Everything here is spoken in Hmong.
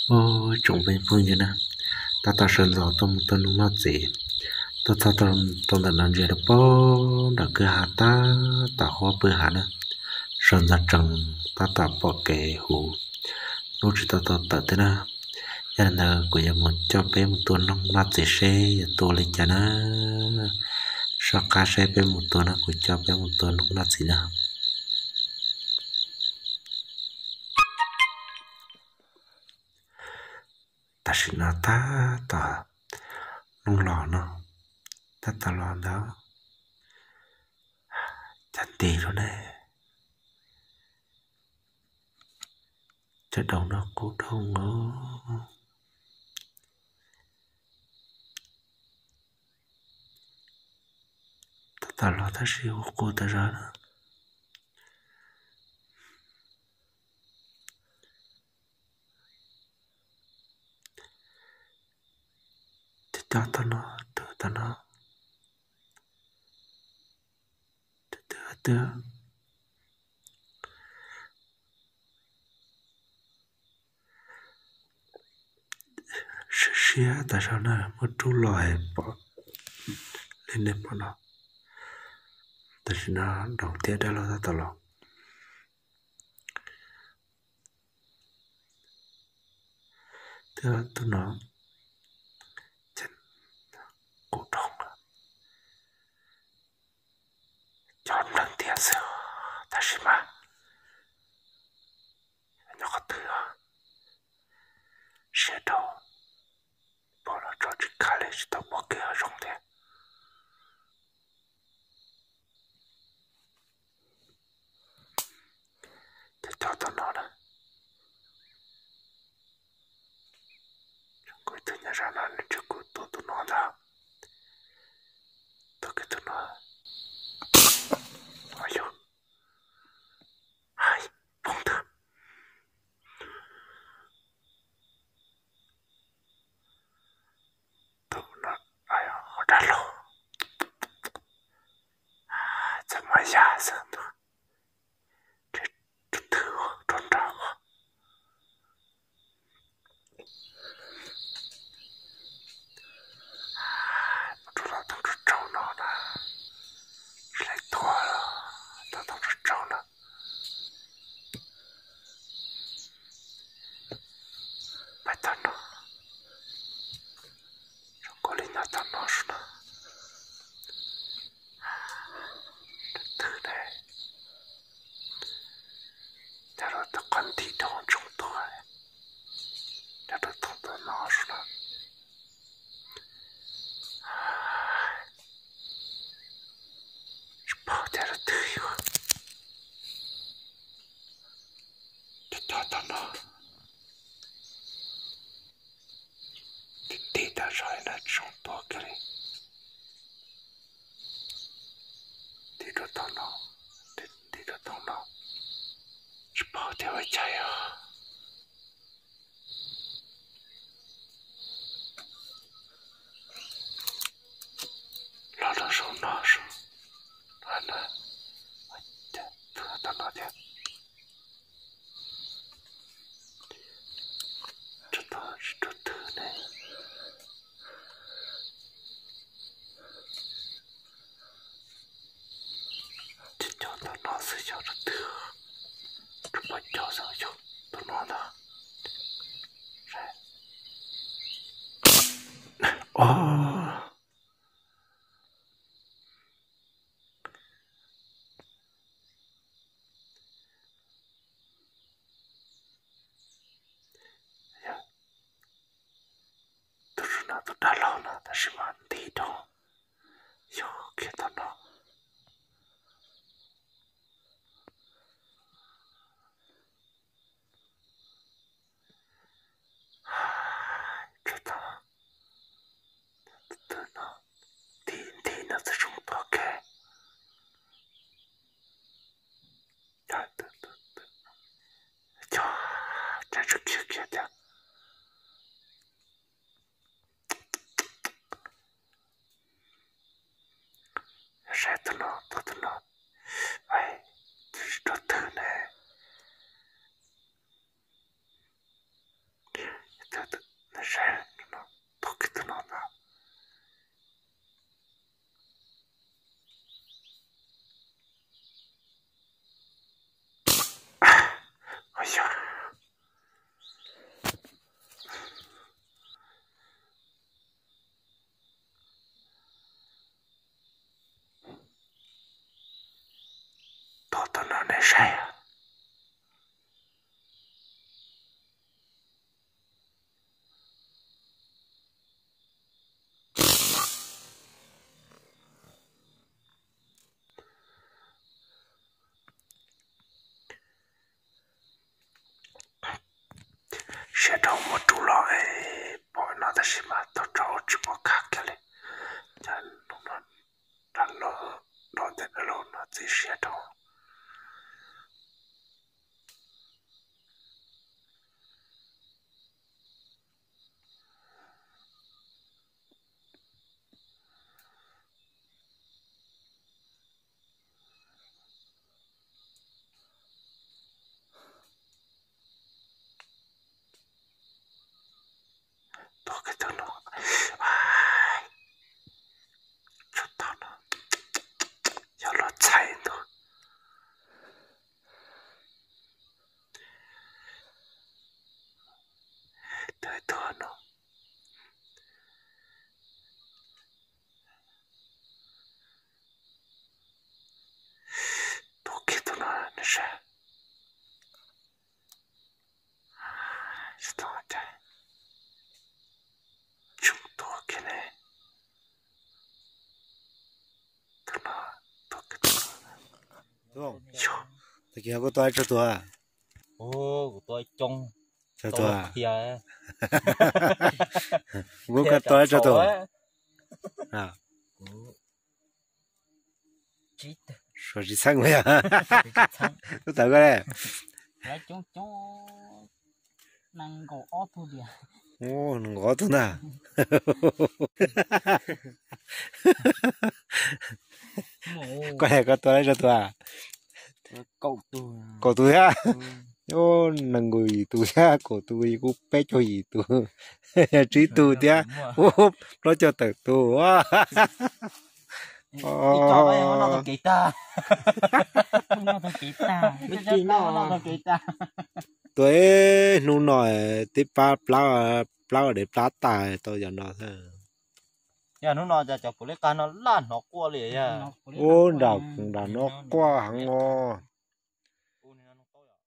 Ub, tsoom phooj ywg na, tab tom sawv ntxov tuaj mus tua noob noj txiv, tuaj txog rau ntawm no ntsia rau pem nram kwj ha tab tom huab pw hav na, sawv ntxov tsees tab tom pom kev huv, hnub tsis tau tawm thiab na. Yog li ntawd kuv yuav mus coj peb mus tua noob noj txiv seb yuav tua li cas na. Soj qab seb peb mus tua no kuv coj peb mus tua noob noj txiv na. Tam sim no tab tom, noob los no, tab tom los ntawd, cas nti lub ne. Cov daus no qub dhau os. Tab tom los tab sis ua qus tas zog na. Cov cov tau no, twg tau no, twg twg twg. Siab siab tas zog na, muaj rub los es pom li nej pom no. Tam sim no daus thiab dab laug tab tom los. Twb tus no, qus dhau, cov npleeg tiag xwb, tab sis mas nyob qhov twg, siab dhau, pom los tso tsis kham li, tsis tau pom kev zoo thiab. Cov cov tau no na, kuv tus nyob sab no nws tsis kuv tus tus no ntag, tus kiag tus no, yog, hais, poob ntag. Tus no, dab laug, txawm mas yam xwb ntag, rau twg rau nram ua. Mus rau tom tooj tsaug tsaug no na, sib laij tuag los tom tooj tsaug tsaug no. Pais tom no, zoo nkaus li nyob tom no sub no. Twg ne, nyob rau tom qhov nti rau tsoom tuag, nyob rau tom tom no sub no. Tsis paub tias rau twg yog. Cov cov tom no, tig tig tas zog na, tsis zoo tuag kiag li. Tig rau tom no, tig rau tom no, tsis paub tias ua cas yog. Los rau saum no, saum no, tus tom no thiab. Tsis tau, tsis tau twg ne. Cov cov tom no xwb yog rau twg, tsis paub cov xwb yog tus no ntag. Os, tus no tus dab laug no tab sis mas nti dhau, yog kiag tom no. Tsis tau, tus no nti nti no txawm zoo tuag kiag. Cov, cov tseem kiag kiag tiag. Saib tus no, tus tus no, tsis rau twg ne. Siav rau muab rub los es pom no tab sis mas tau rau tsis pom khav kiag li. Cas hnub no rov los, rov ntawm no los no txiv siav rau. Tuag kiag tus no, tshuav tog no, yog los txhais ntua. Tuag tuag no. Tuag kiag tus no ne sav. Tsis tau cas, tseem tuag kiag ne. Tus no tuag kiag tus no. Tag kis koj tua ib tsab tuag? Kuv tua ib coob. Tsab tuag. Kuv koj tua ib tsab tuag. Suav tsis txheeb li. Tub tawm koj le. Nees nkaum ob tug ntag. Koj le koj tua ib tsab tuag? Kaum tus thiab. Nees nkaum yim tus thiab, kaum tus kuj peb caug yim tus. Tsib tug thiab, plaub caug tawm tus. Tua ib hnub no twb pab plab, plab dev plab tas tau yam no xwb. Yog hnub no cas cov puav leej qab no laj hnov quaj li. Ub, nram nram no quaj heev os.